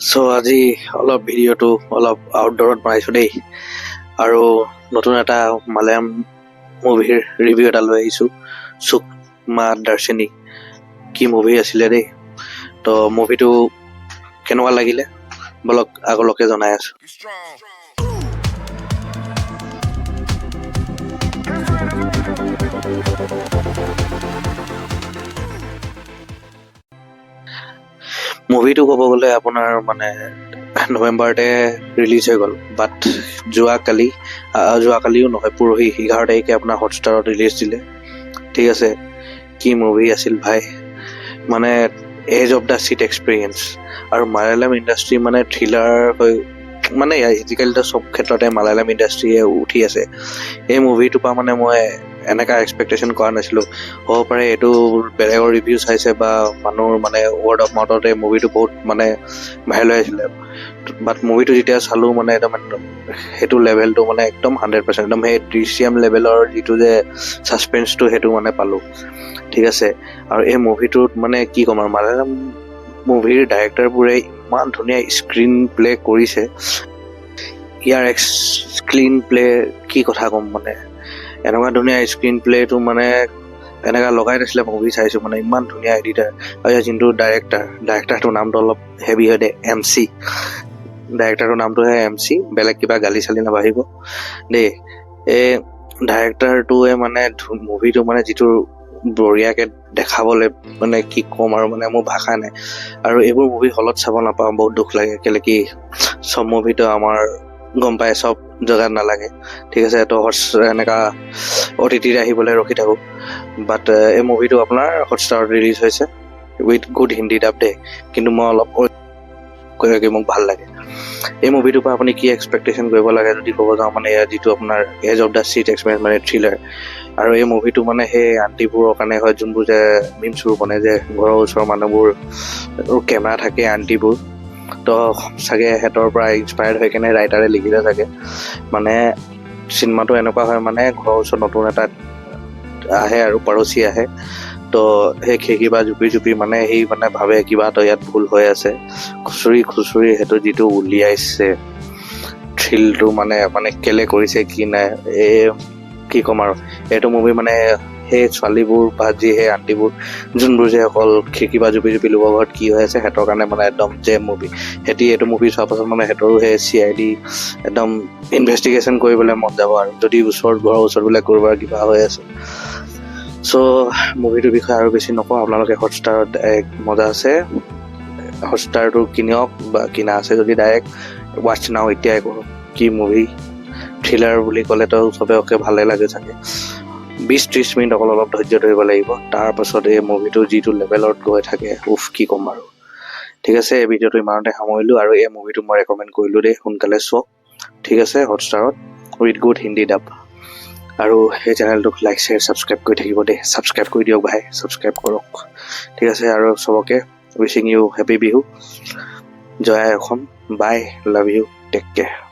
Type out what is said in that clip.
চ' আজি অলপ ভিডিঅ'টো অলপ আউটড'ৰত বনাইছোঁ দেই আৰু নতুন এটা মালয়ালম মুভিৰ ৰিভিউ এটা লৈ আহিছোঁ। সুক্ষ্মা দৰ্শিনী কি মুভি আছিলে দেই। তো মুভিটো কেনেকুৱা লাগিলে বলক আগলৈকে জনাই আছোঁ। Get strong. মুভিটো ক'ব গ'লে আপোনাৰ মানে নৱেম্বৰতে ৰিলিজ হৈ গ'ল, বাট যোৱাকালি, যোৱাকালিও নহয়, পৰহি 11 তাৰিখে আপোনাৰ হটষ্টাৰত ৰিলিজ দিলে। ঠিক আছে, কি মুভি আছিল ভাই, মানে edge of the seat experience। আৰু মালায়ালাম ইণ্ডাষ্ট্ৰি মানে থ্ৰিলাৰ হৈ মানে আজিকালিতো চব ক্ষেত্ৰতে মালায়ালাম ইণ্ডাষ্ট্ৰিয়ে উঠি আছে। এই মুভিটোৰ পৰা মানে মই এনেকুৱা এক্সপেক্টেশ্যন কৰা নাছিলোঁ। হ'ব পাৰে এইটো বেলেগৰ ৰিভিউ চাইছে বা মানুহৰ মানে ৱৰ্ড অফ মাউথতে মুভিটো বহুত মানে ভাইৰেল হৈ আছিলে, বাট মুভিটো যেতিয়া চালোঁ মানে একদম সেইটো লেভেলটো মানে একদম 100% একদম সেই দৃশ্যাম লেভেলৰ যিটো যে ছাছপেঞ্চটো সেইটো মানে পালোঁ। ঠিক আছে, আৰু এই মুভিটোত মানে কি ক'ম আৰু, মালায়ালাম মুভিৰ ডাইৰেক্টৰবোৰে ইমান ধুনীয়া স্ক্ৰীণ প্লে কৰিছে। ইয়াৰ স্ক্ৰীণ প্লে কি কথা ক'ম, মানে এনেকুৱা ধুনীয়া স্ক্ৰীণ প্লেটো মানে এনেকুৱা লগাই দিছিলে। মুভি চাইছোঁ মানে ইমান ধুনীয়া এডিটাৰ আৰু ইয়াৰ যোনটো ডাইৰেক্টৰ, ডাইৰেক্টৰটোৰ নামটো অলপ হেভি হয় দেই, এম চি। ডাইৰেক্টৰটোৰ নামটোহে এম চি, বেলেগ কিবা গালি চালি নাবাঢ়িব দেই। এই ডাইৰেক্টৰটোৱে মানে মুভিটো মানে যিটো বঢ়িয়াকে দেখাবলৈ মানে কি ক'ম আৰু, মানে মোৰ ভাষা নাই। আৰু এইবোৰ মুভি হলত চাব নাপাওঁ, বহুত দুখ লাগে। কেলে কি চব মুভিটো আমাৰ গম পাই চব জেগাত নালাগে। ঠিক আছে, তো হট এনেকুৱা অ' টি টিত আহিবলৈ ৰখি থাকোঁ। বাট এই মুভিটো আপোনাৰ হটষ্টাৰত ৰিলিজ হৈছে উইথ গুড হিন্দী ডাব দেই, কিন্তু মই অলপ মোক ভাল লাগে। এই মুভিটোৰ পৰা আপুনি কি এক্সপেক্টেশ্যন কৰিব লাগে যদি ক'ব যাওঁ, মানে ইয়াৰ যিটো আপোনাৰ edge of the seat experience, মানে থ্ৰিলাৰ। আৰু এই মুভিটো মানে সেই আণ্টিবোৰৰ কাৰণে হয়, যোনবোৰ যে মিমছবোৰ বনে যে ঘৰৰ ওচৰৰ মানুহবোৰ কেমেৰা থাকে আণ্টিবোৰ, তো চাগে সিহঁতৰ পৰা ইনস্পায়াৰ্ড হৈ কেনে ৰাইটাৰে লিখিলে চাগে। মানে চিনেমাটো এনেকুৱা হয়, মানে ঘৰৰ ওচৰত নতুন এটা আহে আৰু পড়োচী আহে, তো সেই খিৰিকী পৰা জুপি জুপি মানে সি মানে ভাবে কিবা এটা ইয়াত ভুল হৈ আছে। খুচৰি খুচৰি সেইটো যিটো উলিয়াইছে থ্ৰিলটো, মানে মানে কেলে কৰিছে কি নাই, এই কি ক'ম আৰু। এইটো মুভি মানে সেই ছোৱালীবোৰ বা যি সেই আণ্টিবোৰ যোনবোৰ যে অকল খিৰিকী পৰা জুপি জুপি লোকৰ ঘৰত কি হৈ আছে, সিহঁতৰ কাৰণে মানে একদম জেম মুভি। সিহঁতি এইটো মুভি চোৱাৰ পাছত মানে সিহঁতৰো সেই চিআইডি একদম ইনভেষ্টিগেশ্যন কৰিবলৈ মন যাব আৰু যদি ওচৰত ঘৰৰ ওচৰত বোলে ক'ৰবাৰ কিবা হৈ আছে। চ' মুভিটোৰ বিষয়ে আৰু বেছি নকওঁ, আপোনালোকে হটষ্টাৰত এক মজা আছে, হটষ্টাৰটো কিনক বা কিনা আছে যদি ডাইৰেক্ট ৱাটচ নাও এতিয়াই কৰক। কি মুভি, থ্ৰিলাৰ বুলি ক'লেতো চবকে ভালে লাগে চাগে। 20-30 মিনিট অকল অলপ ধৈৰ্য ধৰিব লাগিব, তাৰপাছত এই মুভিটো যিটো লেভেলত গৈ থাকে, উফ কি ক'ম আৰু। ঠিক আছে, এই ভিডিঅ'টো ইমানতে সামৰিলোঁ আৰু এই মুভিটো মই ৰেকমেণ্ড কৰিলোঁ দেই, সোনকালে চাওক। ঠিক আছে, হটষ্টাৰত উইথ গুড হিন্দী ডাব। আৰু সেই চেনেলটোক লাইক, শ্বেয়াৰ, ছাবস্ক্ৰাইব কৰি থাকিব দেই। ছাবস্ক্ৰাইব কৰি দিয়ক ভাই, ছাবস্ক্ৰাইব কৰক। ঠিক আছে, আৰু চবকে wishing you happy Bihu. Joi আই Assam. Bye, love you, take care.